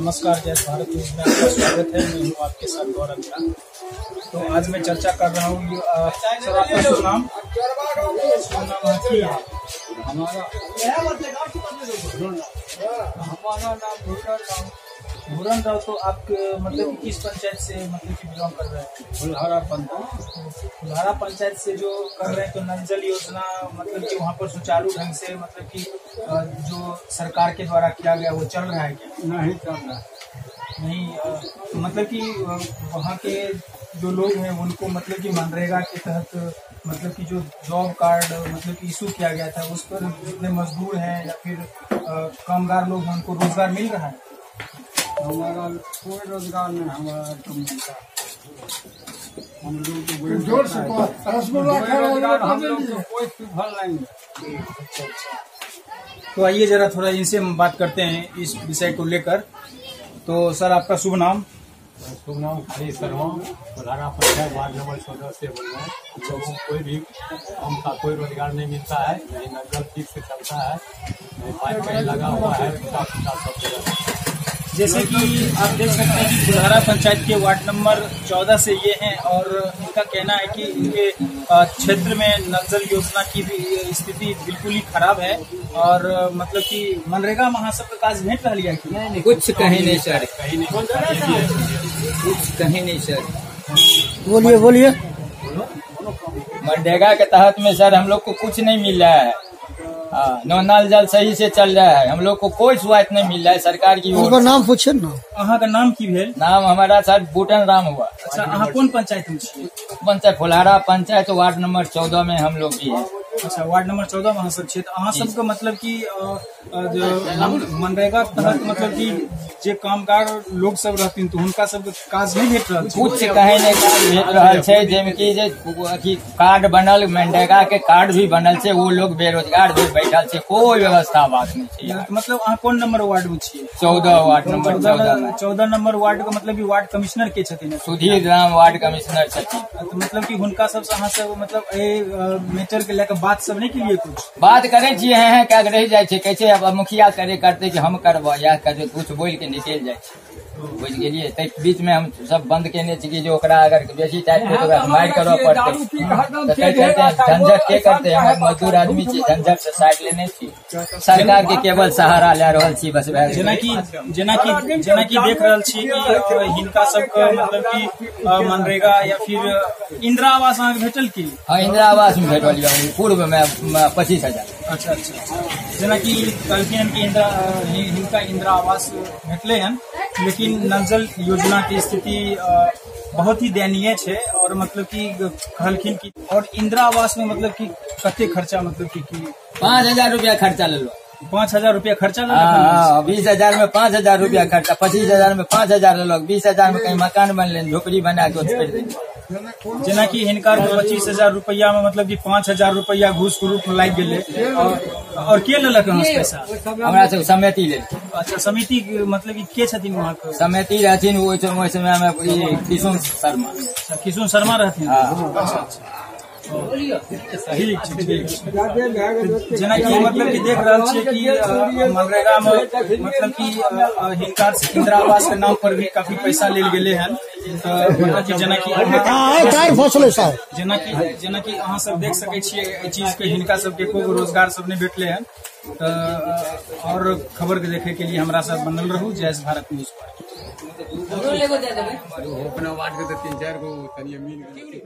नमस्कार, जय भारत न्यूज में आपका स्वागत है। मैं हूँ आपके साथ गौरव झा। तो आज मैं चर्चा कर रहा हूँ, सर आपका शुभ नाम? हमारा नाम भूरन राव। भूरन राव, तो आप मतलब किस पंचायत से मतलब कि बिलोंग कर रहे हैं? फुलहारा पंचायत। फुलहारा पंचायत से जो कर रहे हैं, तो नल जल योजना मतलब कि वहाँ पर सुचारू ढंग से मतलब कि जो सरकार के द्वारा किया गया वो चल रहा है क्या? नहीं चल रहा है। नहीं, तो मतलब कि वहाँ के जो लोग हैं उनको मतलब कि मनरेगा के तहत मतलब कि जो जॉब कार्ड मतलब कि इशू किया गया था उस पर जितने मजदूर हैं या फिर कामगार लोग हैं उनको रोजगार मिल रहा है? हमारा कोई रोजगार नहीं, हमारा तो मिलता हम लोग हम लोग को कोई सुफल नहीं है। अच्छा अच्छा, तो आइए जरा थोड़ा इनसे हम बात करते हैं इस विषय को लेकर। तो सर आपका शुभ नाम? शुभ नाम हरी शर्मा, फुलहारा पंचायत वार्ड नंबर 14 से बोल रहे हैं। लोगों को कोई भी काम का कोई रोजगार नहीं मिलता है, नहीं नल ठीक से चलता है, नहीं पाइप कहीं लगा हुआ है, टूटा फूटा सब जगह। जैसे कि आप देख सकते हैं कि फुलहारा पंचायत के वार्ड नंबर 14 से ये हैं और इनका कहना है कि इनके क्षेत्र में नल जल योजना की भी स्थिति बिल्कुल ही खराब है और मतलब कि मनरेगा वहाँ सबके काज भेंट रहा है कि नहीं? कुछ कहीं नहीं सर, कहीं नहीं, कुछ कहीं नहीं सर। बोलिए बोलिए। मनरेगा के तहत में सर हम लोग को कुछ नहीं मिल रहा है। नो नल जल सही से चल रहा है, हम लोग को कोई सुविधा नहीं मिल रहा है सरकार की ओर। नाम पूछे ना। अहाँ का नाम की भेल? नाम हमारा सर बूटन राम हुआ। अच्छा, अहाँ कौन पंचायत में छियै? पंचायत फुलहारा पंचायत वार्ड नंबर 14 में हम लोग की है। अच्छा, वार्ड नंबर 14 में अहाँ सब छियै। तो अहाँ सबके मतलब कि मनरेगा के तहत मतलब कि जे कामगार लोग सब रहथिन तो हुनका सबके काज नहीं भेट रहल छै? कुछ कहीं नहीं काज भेट रहल छै। जाहिमे कि जे अथी कार्ड बनल, मनरेगा के कार्ड भी बनल छै, वो लोग बेरोजगार भी बैठल छै, कोई व्यवस्था बात नहीं छै। मतलब अहाँ कोन नंबर वार्ड में छियै? 14 वार्ड नंबर 14। 14 नंबर वार्ड के मतलब कि वार्ड कमिश्नर के छथिन? सुधीर राम वार्ड कमिश्नर छथिन। तो मतलब कि हुनका सबसे अहाँ सब मतलब एहि मैटर के लए के बात सब नहीं केलिए? कुछ बात करै छियै, हैं क्या रहि जाइ छै, कहै छै अब मुखिया करे करते कि हम करबो या करबै, कुछ बोल के निकलि जाइ छै। बुझि गेलियै? ताहि बीच में हम सब बंद केने छी कि जे ओकरा अगर बेसी टाइट छै तऽ ओकरा मारि करऽ पड़तै। तऽ कहै झंझट के करतै, हम मजदूर आदमी छी, झंझट से साइड लेने छी, सरकार के केवल सहारा लए रहल छी बस। भए गेलै। जेनाकि देख रहल छी कि हिनका सबके मतलब कि मनरेगा या फिर इंदिरा आवास अहाँके भेटल की? हाँ, इंदिरा आवास में भेटल यऽ पूर्व में 25,000। अच्छा अच्छा, जेनाकि कहलखिन कि हिनका इंदिरा आवास भेटलै हन, लेकिन नल जल योजना के स्थिति बहुत ही दयनीय छै और मतलब कि कहलखिन कि और इंदिरा आवास में मतलब कि कते खर्चा मतलब कि 5,000 रुपया खर्चा लेलो। 5,000 रुपया खर्चा लेलक? हाँ, 20,000 में 5,000 रुपया खर्चा, 25,000 में 5,000 लेलक, 20,000 में कहीं मकान बनले, झोपड़ी बना के छोड़ि देलक। जेनाकि हिनका 25,000 रुपया में मतलब कि 5,000 रुपया घूस के रूप में लागि गेलै। और के लेलक अहाँ से पैसा? हमरा सब समिति लेल। अच्छा, समिति मतलब कि के छथिन वहाँ के? समिति रहथिन ओहि समय में किशुन शर्मा। अच्छा, किशुन शर्मा रहथिन। अच्छा अच्छा, ठीक छै ठीक छै। जेनाकि मतलब कि देख रहल छियै कि मनरेगा में मतलब कि हिनका इंदिरा आवास के नाम पर भी काफी पैसा लेल गेलै हन। जेनाकि अहाँ सब देख सकै छियै एहि चीज के, हिनका सबके एको गो रोजगार सब नहि भेटलै हन। तऽ और खबर के देखे के लिए हमरा सब बनल रहू जय भारत न्यूज पर। अपना वार्ड के 3-4 गो तनिए मिल गेल।